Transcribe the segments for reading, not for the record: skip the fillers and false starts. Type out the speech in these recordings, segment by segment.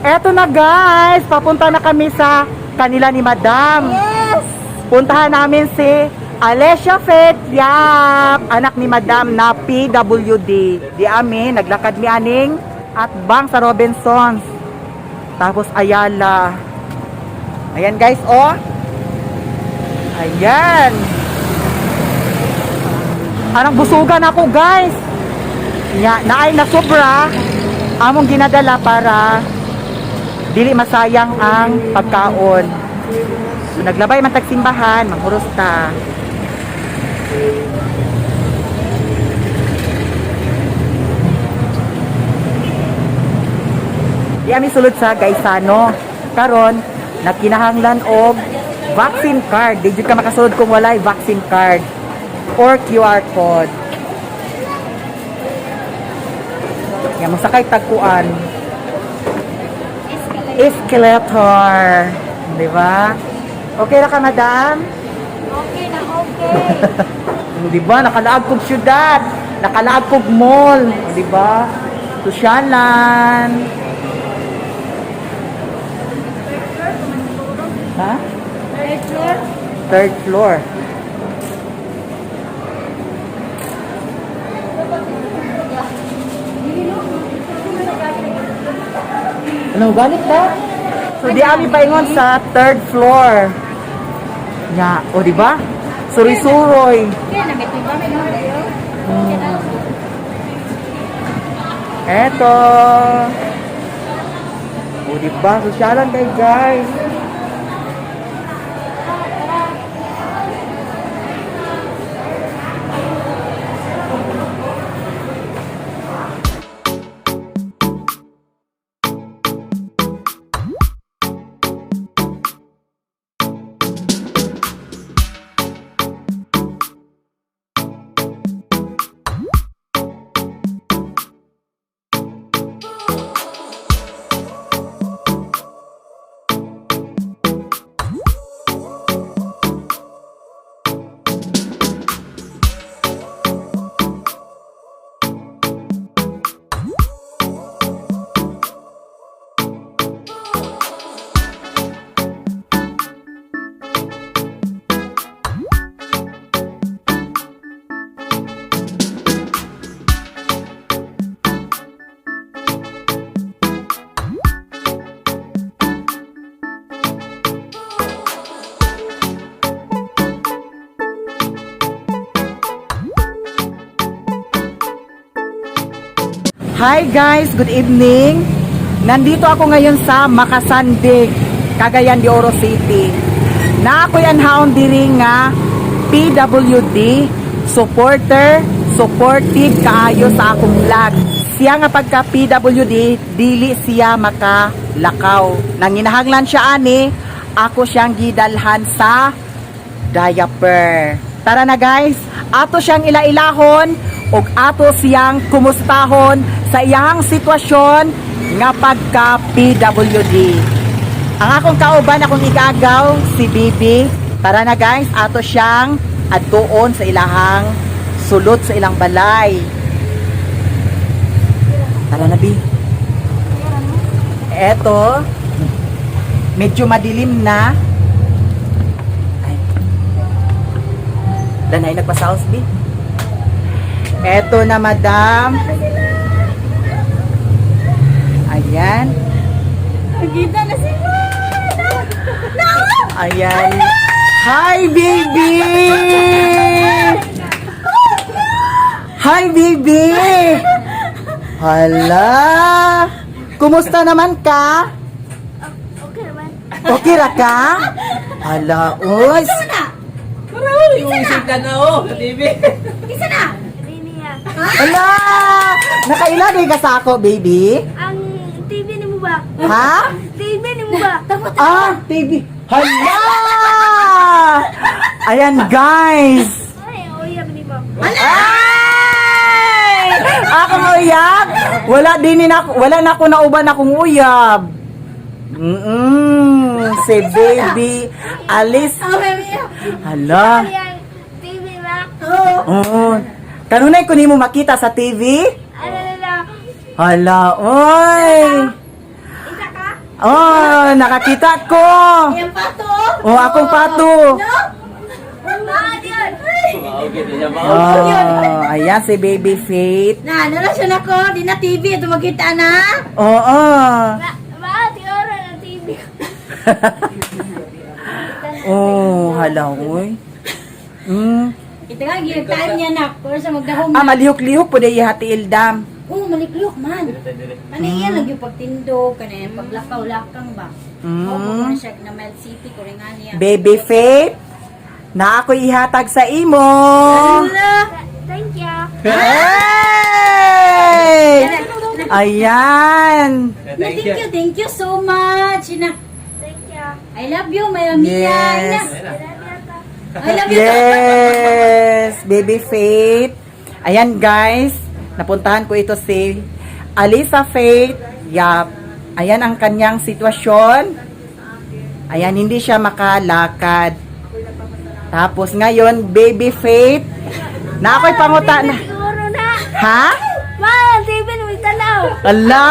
Eto na guys, papunta na kami sa kanila ni Madam. Yes! Puntahan namin si Alessia Fet Yap, anak ni Madam na PWD. Di amin, naglakad mi aning at bang sa Robinsons. Tapos Ayala. Ayan guys, oh. Ayan. Anong busugan ako guys. Nya, naay na sobra among ginadala para dili masayang ang pagkaon. So, naglabay man tag simbahan, manghuros ta. Di ami sulod sa Gaisano. Karon, nagkinahanglan og vaccine card. Di jud ka makasulod kung walay vaccine card or QR code. Ya, mosakay tagkuan. Escalator. Di ba? Okay ra ka, madam? Okay na okay. Di ba? Nakalaag kog syudad. Nakalaag kog mall. Di ba? Sosyalan. Ha? Third floor. Third floor. Ano, balik ta? So, di ami paingon sa third floor. Nya, o di ba? Suroy-suroy. Kaya na may timba may mga Eto. O, di ba? Sosyalan kayo, guys. Hi guys, good evening. Nandito ako ngayon sa Makasandig, Cagayan de Oro City. Na ako'y anhaon diri nga PWD supporter, supportive kaayo sa akong vlog. Siya nga pagka PWD, dili siya makalakaw. Nanginahanglan siya ani, ako siyang gidalhan sa diaper. Tara na guys, ato siyang ilailahon ug ato siyang kumustahon sa iyang sitwasyon nga pagka PWD. Ang akong kauban akong igagaw si Bibi. Tara na guys, ato siyang adtuon sa ilahang sulod sa ilang balay. Tara na Bi. Eto, medyo madilim na. Ay. Danay nagpasaos, Bi. Eto na, madam. Ayan. Nagita na sila. Ayan. Hi, baby! Hi, baby! Hala! Kumusta naman ka? Okay naman. Okay ra ka? Hala, oy! Yung ka na oh, sa TV. Isa na. Niya. Hala! Nakailagay ka sa ako, baby? Ang TV ni mo ba? Ha? TV ni mo ba? Tapos Ah, TV. Hala! Ayan, guys! ay, uyab ni mo. Ay! Akong uyab? Wala din na wala na ako nauban akong uyab. Si baby Alice. Hala. Ayan, TV ba? Oo. Kanunay ko nimo makita sa TV? Ano na lang? Hala, oy. Isa ka? Oh, nakakita ko. Ayan pato. Oh, akong pato. No? Bakit yun? Okay, di siya mao. Oh, ayan si Baby Faith. Na, nala siya nako, di na TV ito makita na. Oo. Bakit yun ang TV ko? Oh, hala, oy. Ito nga gyud time niya nak, pero sa magdahom. Ah, malihok-lihok po dahil hati ildam. Oh, maliklok man. Dire, dire. Ano iya lang yung pagtindog, kana yung paglakaw-lakang ba? Oo, na siya na Mel City ko rin nga niya. Baby Faith, na ako ihatag sa imo. Hala! Thank you. Hey! Ayan. Na, thank you so much. Ina, Thank you. I love you, my Mia. Yes. Ina, I love you. I love you. Yes, Baby Faith. Ayan guys, napuntahan ko ito si Alisa Faith. Yap. Ayan ang kanyang sitwasyon. Ayan, hindi siya makalakad. Tapos ngayon, Baby Faith, na ako'y panguta na. Siguro na. Ha? Ma, ang TV mo itanaw. Ala!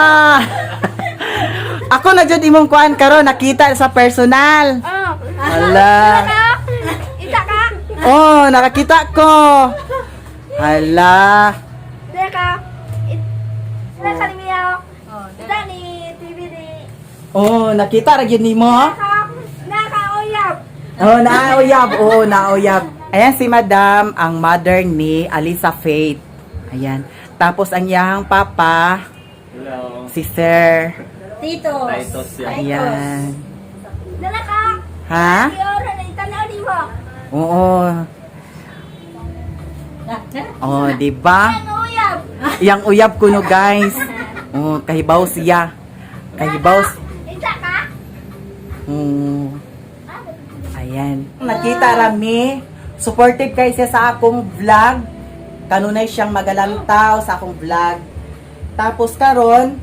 Ako na jud imong kuan karon nakita sa personal. Oh. Ala. Isa ka? Isa ka? Oh, nakakita ko. Hala. Teka. Isa ka ni Mia. Oh, Isa ni TV ni. Oh, nakita ra gyud nimo? Naka, nakauyab. Oh, nauyab. Oo, nauyab. Ayan si Madam, ang mother ni Alisa Faith. Ayan. Tapos ang iyang papa, Hello. si Sir. Titos. Titos yan. Ayan. Dala ka. Ha? Siguro na itanaw ni mo. Oo. Na, na. Oh, di ba? Ang uyab. Yang uyab kuno, guys. Oh, kahibaw siya. Kahibaw. Isa ka? Oo. Ayan. Nakita rami, supportive kay siya sa akong vlog. Kanunay siyang magalantaw sa akong vlog. Tapos karon,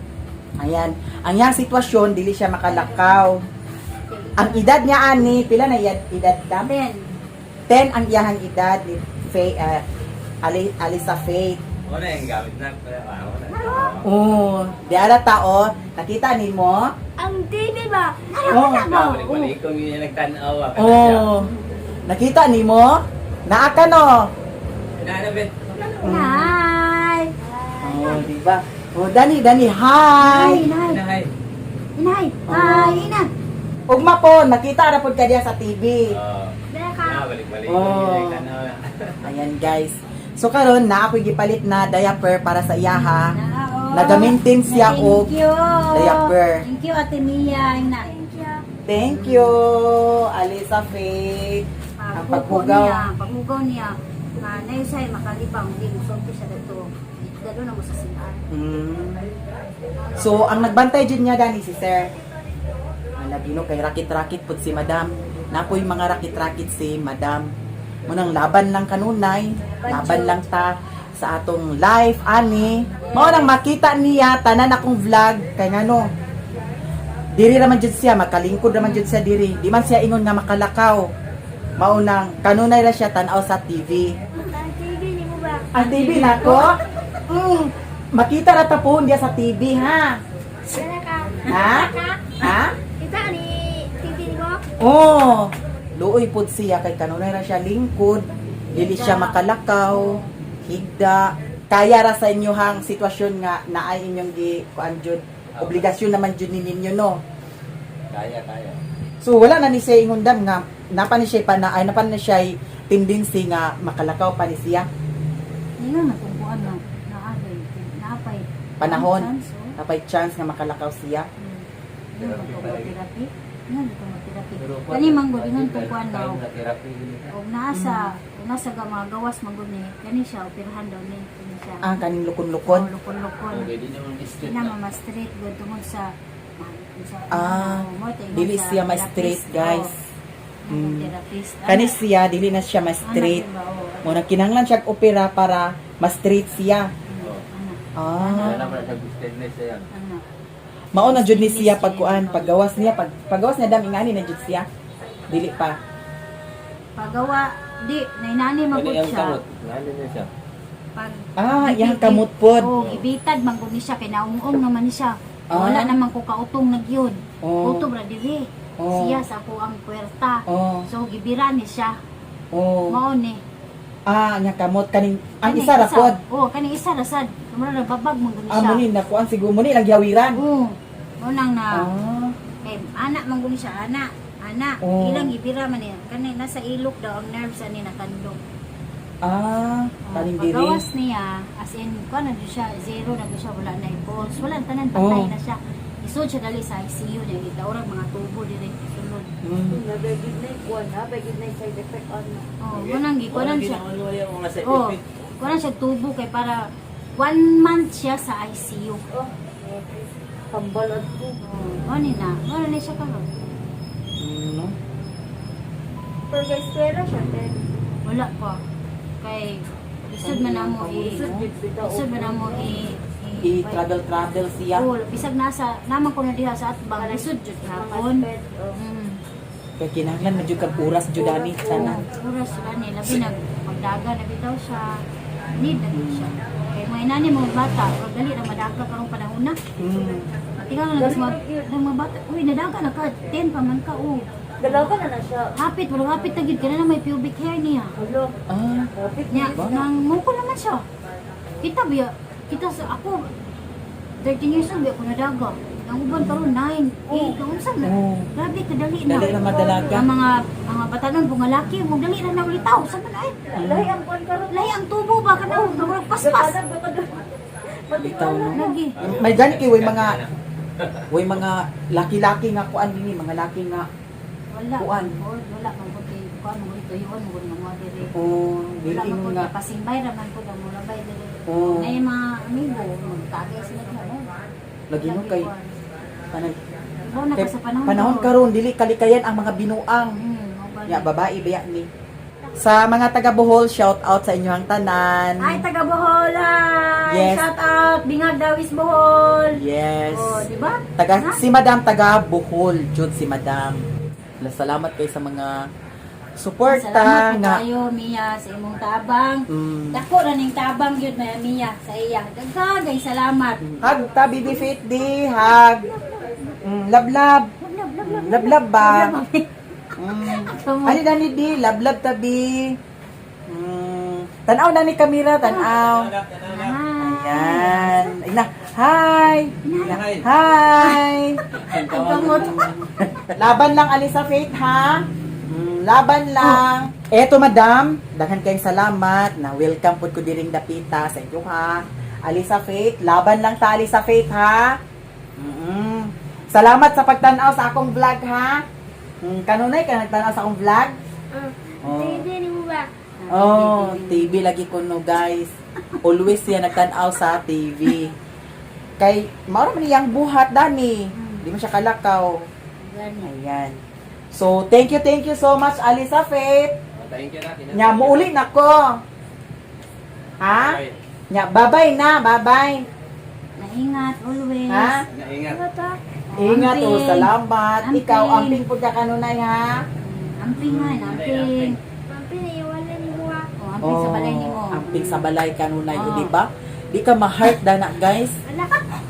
ayan, ang iyang sitwasyon dili siya makalakaw. Ang edad niya ani, pila na edad, edad dam? Ben. 10 ang iyahang edad ni Faye, Alisa Faith. Wala yung gamit na. Wala na. Oh, di ara tao, nakita nimo? Ang TV ba? Oh. Balik-balik kung yun yung nagtanaw. ah. Oh. Nakita nimo? Naa ka no? Inaanapit. Hi. Oh, di ba? Oh, dani, dani, hi. Hi, inay. Inahay. Inay. Hi, ina. Ugma po, nakita ra pod ka diya sa TV. Oo. Dala ka. Balik-balik Oh. kung yun yung nagtanaw. ah. Ayan, guys. So karon na ako'y gipalit na diaper para sa iyaha. Na, oh. Nagamintin siya Na, og thank you. diaper. Thank you, Ate Mia. Ina. Thank you. Thank you, Alisa Faith. Ang Paghugaw paghugaw. niya, paghugaw niya, na naisay makalibang, hindi mo sulti siya dito. Dalo na mo sa CR. So, ang nagbantay dyan niya, Dani, si Sir. Ala, Gino, kay rakit-rakit po si Madam. Napoy mga rakit-rakit si Madam. Munang laban lang kanunay. Laban lang ta sa atong life, ani. Mao nang makita niya, tanan akong vlog. Kay ngano, diri raman jud siya, makalingkod raman jud siya diri. Di man siya ingon nga makalakaw. Mao nang kanunay ra siya tan-aw sa TV. Ang TV ni mo ba? Ang TV nako? Makita ra ta po diya sa TV ha. Dala ka. Ha? Ka? Ha? Isa ni TV ni mo? Oh. Luoy pod siya kay kanunay ra siya lingkod, dili siya makalakaw, higda. Kaya ra sa inyohang sitwasyon nga naay inyong gi kuan jud. Obligasyon naman jud ni ninyo no. Kaya, kaya. So wala na ni siya ingundam nga napa ni siya pa na ay napa ni siya tendency nga makalakaw pa ni siya Ingon na kung kuan na naagay, naapay. panahon. Chance, oh. Napay chance nga makalakaw siya. Ingon na kung therapy. Ingon na kung therapy. Pero Kani manggod ingon kung kuan na. Time na therapy gini ka. Og nasa, og nasa ga mga gawas manggod ni, kani siya operahan daw ni, kani siya. Ah, kaning lukon-lukon. Oh, lukon-lukon. Okay, di naman straight Di na. na mama straight gud tungod sa sa Ah, ano, mo, ingon dili sa siya ma-straight, therapist, guys. oh. Ingon therapist. Kani Ana, siya dili na siya ana, ma-straight. diba, oh. Muna kinahanglan siya og opera para ma-straight siya. Oo. Ah. Wala naman sa stainless yan. Ana. Mao na jud ni siya pagkuan, paggawas niya, paggawas niya dam ingani na jud siya. Dili pa. Pagawa, di, nainani Kani magud ang siya. kamot. Nani na siya. Pag Ah, iyang kamot pod. Oh, gibitad man gud ni siya kay naungong naman ni siya. Ah. Wala naman ko kautong nagyod. Oh. Utob ra diri. Oh. Siya sa ako ang puwerta. Oh. So gibira ni siya. Oh. Mao ni. Ah, nya kamot kaning ang Kaning isa ra pod. Oh, kaning isa ra sad. Mura na babag man gud Ah, siya. mo ni nakuan siguro mo ni lang gihawiran. Oo. Mao nang na Ah. kay anak man gud siya, ana. Ana, Oh. ilang gibira man niya. Kani nasa ilok daw ang nerves ani nakandong. Ah, Oh, kaning diri. pagawas niya, as in, kuan na jud siya, zero na jud siya, wala na pulse, wala na tanan, patay Oh. na siya. Isod siya dali sa ICU niya, gitaurag mga tubo dire sulod. Nabagid na yung kuwan ha, bagid na yung side effect ano. Oh, munang gikuanan siya. Ano yung mga side Oh, effect? kuanan siya tubo kay para one month siya sa ICU. Oh, pambalot ko. Oh, ano na? Wala na siya karon. No? Pero guys, pera siya, te. Wala pa. Kay isod man namo i Isod jud bitaw. isod man namo i I-travel travel siya. Oh, bisag nasa naman ko na diha sa atbang isod jud Mga hapon. sped, oh. Kay kinahanglan man jud kag oras jud ani tanan. Oras sila ni labi nag pagdaga na bitaw siya. Need na gid siya. Kay mga inani mga bata, murag dali ra madaga karong panahon na. Tingnan na lang mga bata, uy nadaga na ka, 10 pa man ka oh. Dalawa na na siya. Hapit, murag hapit na gid kana na may pubic hair niya. Hello. Ah, Kapit Nya, nang muko naman siya. Kita biya, kita sa ako 13 years old biya ako nadaga. Ang uban karon 9, 8, unsa na. Oh. Grabe kadali na. Dali na madalaga. Ang mga batanon bunga laki, mo dali ra na ulitaw sa man ay. Lahi ang kuwan karon. Lahi ang tubo ba kana murag paspas. Nagkalag ba ka doon? Bitaw no. Lagi. May gani kay way mga way mga laki-laki nga kuan dinhi, mga laki nga Wala. Kuan. Oh, wala man ko kay kuan mo tuyuan mo nga mga dire. oh, Wala dili man ko nga. pasimbay ra man ko mo labay dire. Oh. Nay mga amigo magtagay sila na. Oh. Lagi no kay kanang Oh, na kay ka sa panahon. panahon karon dili kalikayan ang mga binuang. Mao ba Ya ni? babae ba ni. Sa mga taga Bohol, shout out sa inyong tanan. Ay, taga Bohol! Hi! Yes. Shout out! Bingag Dawis Bohol! Yes. Oh, di ba? Taga Ha? si Madam taga Bohol, jud si Madam. Salamat kay sa mga suporta Salamat po nga. kayo, Mia, sa imong tabang. Dako ra ning tabang yun, Maya Mia, sa iya. Daghan kay salamat. Hag ta Bibi Fit di, hag. Lablab. Love, love, love. Lablab ba? Love, love. Ani dani di, lablab tabi. Tanaw na ni kamera, tanaw. Ayan. Ay na. Hi. Hi. Hi. Ang kamot. Laban lang Alisa Faith ha. Laban lang. Eto madam, daghan kayong salamat na welcome pud ko diring dapita sa inyo ha. Alisa Faith, laban lang ta Alisa Faith ha. Salamat sa pagtan-aw sa akong vlog ha. Kanunay ka nagtan-aw sa akong vlog? Oh. Hindi mo ba? Oh, TV lagi ko no guys. Always siya nagtan-aw sa TV. Kay mao ra man iyang buhat dani. Di man siya kalakaw. Gani. Ayan. So, thank you so much, Alisa Faith. Thank you na. Nya, muuli na ko. Ha? Nya, bye-bye na, bye-bye. Naingat always. Ha? Ingat. Ingat o, Amping. salamat. Amping. Ikaw, amping po ka kanunay, ha? Amping nga, amping. Pampin, iwanan ni mo ha. Oh, amping sa balay nimo. Amping sa balay kanunay, o, Oh. di ba? Di ka ma-heart dana, guys. Ala,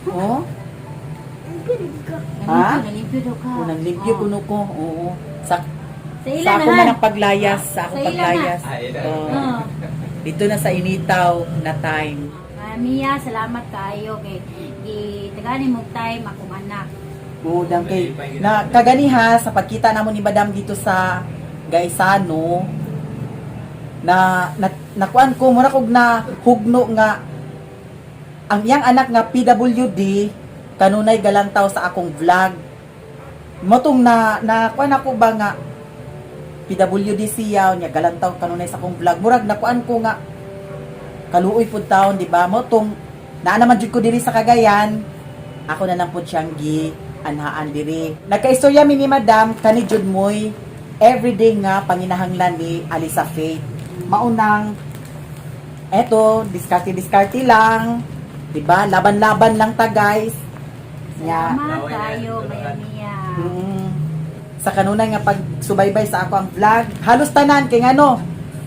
Oh, ang galing ka. Ha? Nalimpyo daw ka. unang limpyo Oh. kuno ko. Oo. Sa, Sa sa ila ako na man ang paglayas, sa akong Sa ila na. paglayas. Ah, ila. Oh. Oh. Dito na sa initaw na time. Ah, Mia, salamat kaayo kay gitagani mo time akong anak. Oo, dang kay na kaganiha sa pagkita namo ni Madam dito sa Gaisano na nakuan ko mura kog na hugno nga ang iyang anak nga PWD kanunay galantaw sa akong vlog. Motong na nakuan ako ba nga PWD siya nya galantaw kanunay sa akong vlog. Murag nakuan ko nga kaluoy pud taon, di ba? Motong naa naman jud ko diri sa Cagayan. Ako na lang pud siyang gi anhaan diri. Nagkaistorya mi ni Madam kani jud moy everyday nga panginahanglan ni Alisa Faith. Maunang eto, diskarte-diskarte lang, 'di ba? Laban-laban lang ta, guys. Nya. Salamat kaayo, Maya Mia. Sa kanunay nga pagsubaybay sa ako ang vlog, halos tanan kay ngano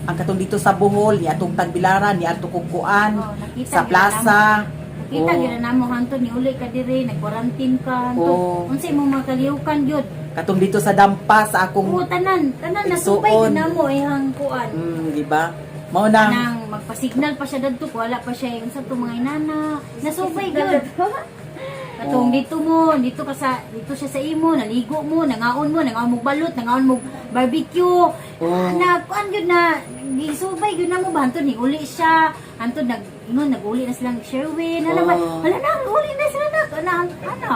ang katong dito sa Bohol, ni atong Tagbilaran, ni atong Kukuan, Oh, nakita sa gyud plaza. namo. Nakita Oo. gyud na namo hantod ni uli ka diri, nag-quarantine ka hantod. Oo. Unsa imong mga kalihukan gyud? Katong dito sa dampa sa akong Oo, tanan, tanan Igsuon. nasubay gyud namo ihang kuan. Di ba? Mao na. Nang magpa-signal pa siya dadto, wala pa siya yung sa to mga inana. Nasubay gyud. Katong dito mo, dito ka sa dito siya sa imo, naligo mo, nangaon mo, nangaon mo balot, nangaon mo barbecue. Oo. Na kuan gyud na gisubay gyud na mo ba hantod ni uli siya. Hantod nag ingon naguli na silang Sherwin. Hala ba? Oo. Hala na, uli na sila na. Ana ana.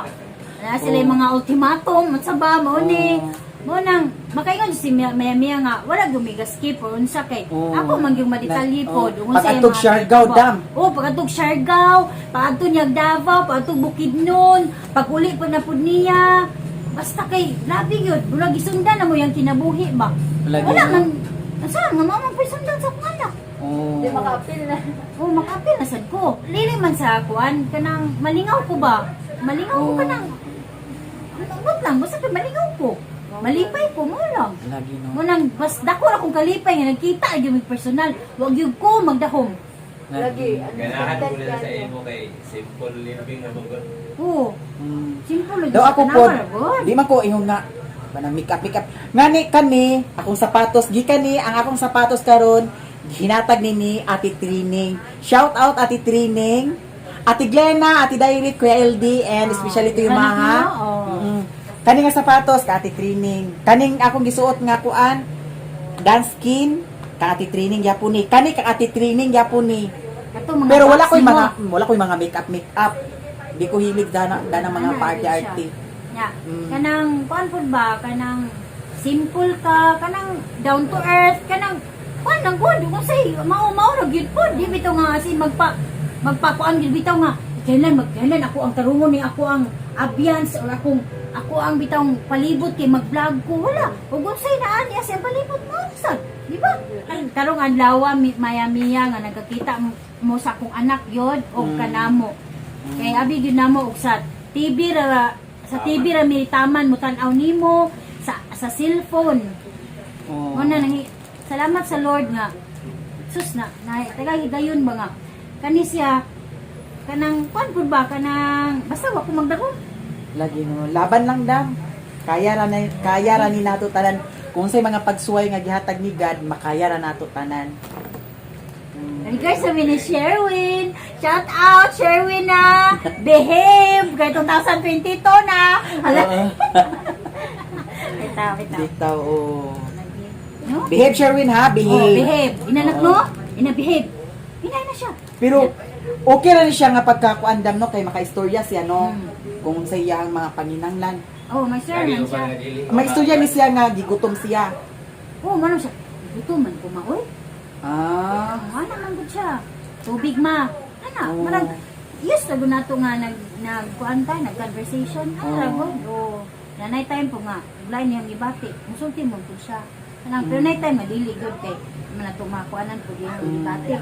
Ana sila yung mga ultimatum, unsa ba mao ni. Oo. Mo nang makaingon si Maya Maya Mia nga wala gumigaskip or unsa kay Oo. ako man gyud madetalye Na- pod. oo. Ug unsa Pag-atog yung mga Siargao, dam. Oh, pag-atog Siargao, pag-adto niyag Davao, pag-atog Bukidnon, pag-uli pa na pud niya. Basta kay grabe gyud, murag gisundan na mo yang kinabuhi ba. Lagi, Wala no? man asa nga mao man po'y sundan sa akong anak. Oo. Di maka-appeal na. Oh, makaapil na sad ko. Lili man sa kuan kanang malingaw ko ba? Malingaw ko Oo. kanang Ambot lang, basta kay malingaw ko. Malipay ko mo lang. Lagi no. Mo nang bas dako ra kong kalipay nga nagkita gyud mig personal. Wa gyud ko magdahom. Lagi. Ano, Ganahan ko na sa imo kay simple living na mga. Oo. Simple lang. Daw ako Tanawa pod, ra gud. di man ko ingon nga manang make up make up. Ngani kani akong sapatos gikan ni ang akong sapatos karon hinatag ni ni Ate Trining. Shout out Ate Trining. Ate Glena, Ate Dairit, Kuya LD, and especially to yung Anak mga. mo, oh. Kani nga sapatos ka Ate Trining. Kaning akong gisuot nga kuan dance skin ka Ate Trining gyapon ni. Kani ka Ate Trining gyapon ni. Kato, mga Pero wala box ko'y nimo. mga wala ko'y mga make up make up. Di ko hilig dana dana mga Ana, party yun siya. arty. Nya. Kanang kuan pud ba kanang simple ka, kanang down to earth, kanang kuan lang gud kung say mao mao ra gyud pud di bitaw nga as in magpakuan gyud bitaw nga kailan magkailan ako ang tarungon ni ako ang ambience or akong ako ang bitawng palibot kay mag-vlog ko wala ug unsay naa niya sa palibot mo sad di ba karong adlaw maya miya nga nagkakita mo sa akong anak yod og kanamo kay abi gyud namo og sa TV ra sa TV ra mi taman mo tan-aw nimo sa cellphone. Oh. Mo na nang salamat sa Lord nga sus na na taga higayon ba nga kani siya kanang kuan pud ba kanang basta wa ko magdagom. Lagi no, laban lang dam. Kaya ra ni nato tanan kung sa mga pagsuway nga gihatag ni God, makaya ra nato tanan. Regards sa ni Sherwin. Shout out Sherwin na. Behave kay 2022 na. Hala. Oo. Bitaw, bitaw. Bitaw, oh. No? Behave Sherwin ha, behave. Oh, behave. Inanak Oo. no? Ina behave. Ina na siya. Pero okay ra ni siya nga pagkakuandam no kay makaistorya siya no kung sa iyang mga panginanglan. Oh, may sir Lagi man ko siya. pa nagili. May istorya ni siya nga gigutom siya. Oh, manong siya. Gutom man ko maoy. Ah. Ana man gud siya. Tubig ma. Ana, Oh. marag yes lago nato nga nag nagkuan ta, nag-conversation. Ana Oh. ra gud. Oh. Nanay time po nga, blind niyang gibati. Musulti mo gud siya. Anang pero nay time madili gud kay man nato makuanan pud iyang gibati.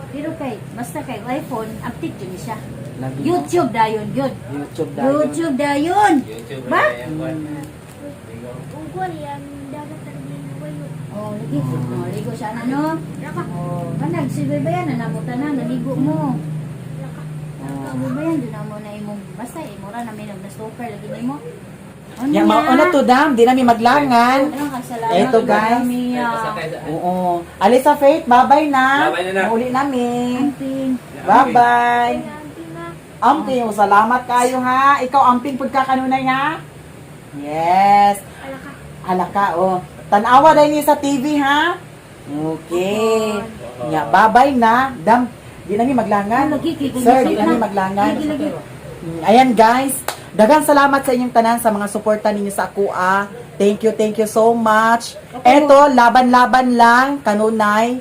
Pero kay basta kay iPhone update jud ni siya. Lagi, no? YouTube dayon yun. YouTube dayon. YouTube dayon. YouTube Ba? ra yung kuan. Ligaw. Ugol yan. Dagat na wayo. Oh, lagi. Oh, ligo siya na no. Oh, kanag silver ba yan na na naligo mo. Oh. Silver ba yan doon mo na imong basta imo ra na may nag-stalker lagi nimo. Ano Ya, mao na to dam, di nami maglangan. Ano ka salamat. Eto, guys. Ay, pasakay sa- Oo. Alisa Faith, bye-bye na. Bye-bye na na. Mauli namin. Amping. Bye-bye. Amping na. Amping, oh, salamat kayo ha. Ikaw amping pud ka kanunay ha. Yes. Alaka. Alaka oh. Tanawa dahil ni sa TV ha. Okay. Nya, bye-bye na. Dam, di nami maglangan. Lagi, kay- Sir, di lagi, nami maglangan. Lagi, lagi. Ayan guys, daghang salamat sa inyong tanan sa mga suporta ninyo sa akua. Thank you so much. Eto, laban-laban lang, kanunay.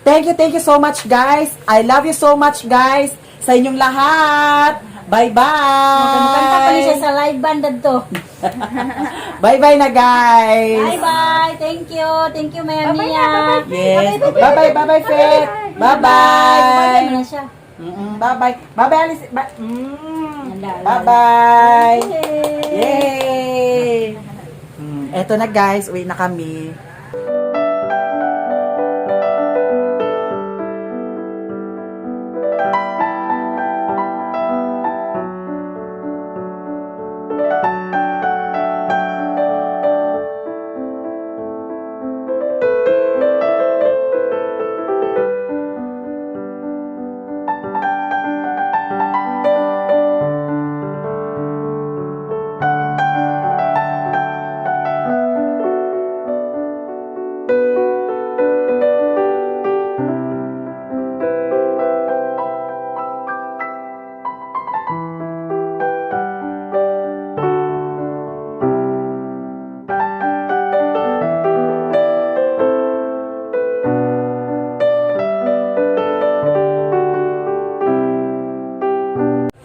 Thank you so much guys. I love you so much guys sa inyong lahat. Bye-bye. Kanta pa ni siya sa live band adto. Bye-bye na guys. Bye bye. Thank you. Thank you Maya Bye-bye Mia. na, bye-bye. Yes. Bye-bye, bye-bye, Faith. Bye Bye-bye. na siya. Bye-bye. Bye-bye, Alice. Bye. Ala, ala, ala. Bye-bye. Yay. Yay! Eto na guys, uwi na kami.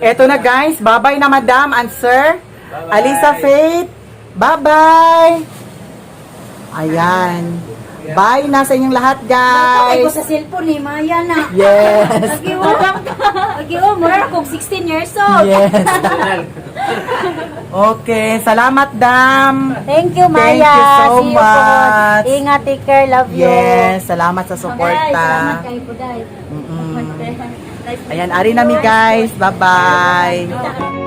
Eto na, guys. Bye-bye na, madam and sir. Bye-bye. Alisa Faith. Bye-bye. Ayan. Bye na sa inyong lahat, Ay ko guys. sa cellphone ni Maya na. Yes. Lagi oh. Lagi oh, mura ra kog 16 years old. Yes. Okay. Salamat, dam. Thank you, Thank Maya. you so See you po. much. Ingat, take care. Love you. Yes. Salamat sa Day, suporta. salamat kayo po, day. Ayan, ari na mi, guys. Bye-bye.